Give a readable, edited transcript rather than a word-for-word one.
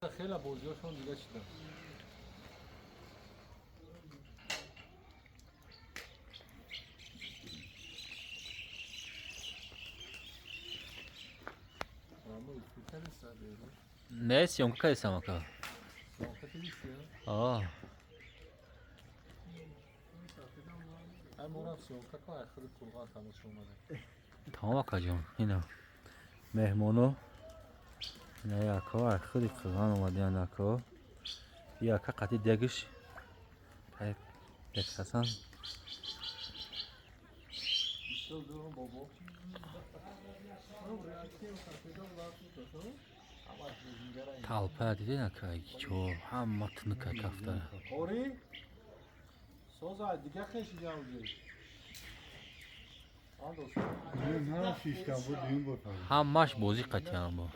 Хеле бозиҳошон дига шида. Не, съёмка кардесам, ака. Съёмка кардисия? А. Ай, морам съёмка кун, ай худи Қурғон тамошо омада. Тамом, акаҷон, ина меҳмоно, ина яко ай худи Қурғон омадиянд, ако. Яка қати дегиш бекасан. Бисёр дурум, бобо. Талпа диден, ака, чо ҳама тунука кафта. Ори? Соза дига хешида уҷи. Ҳамаш Ҳамаш бозӣ қатиан бо.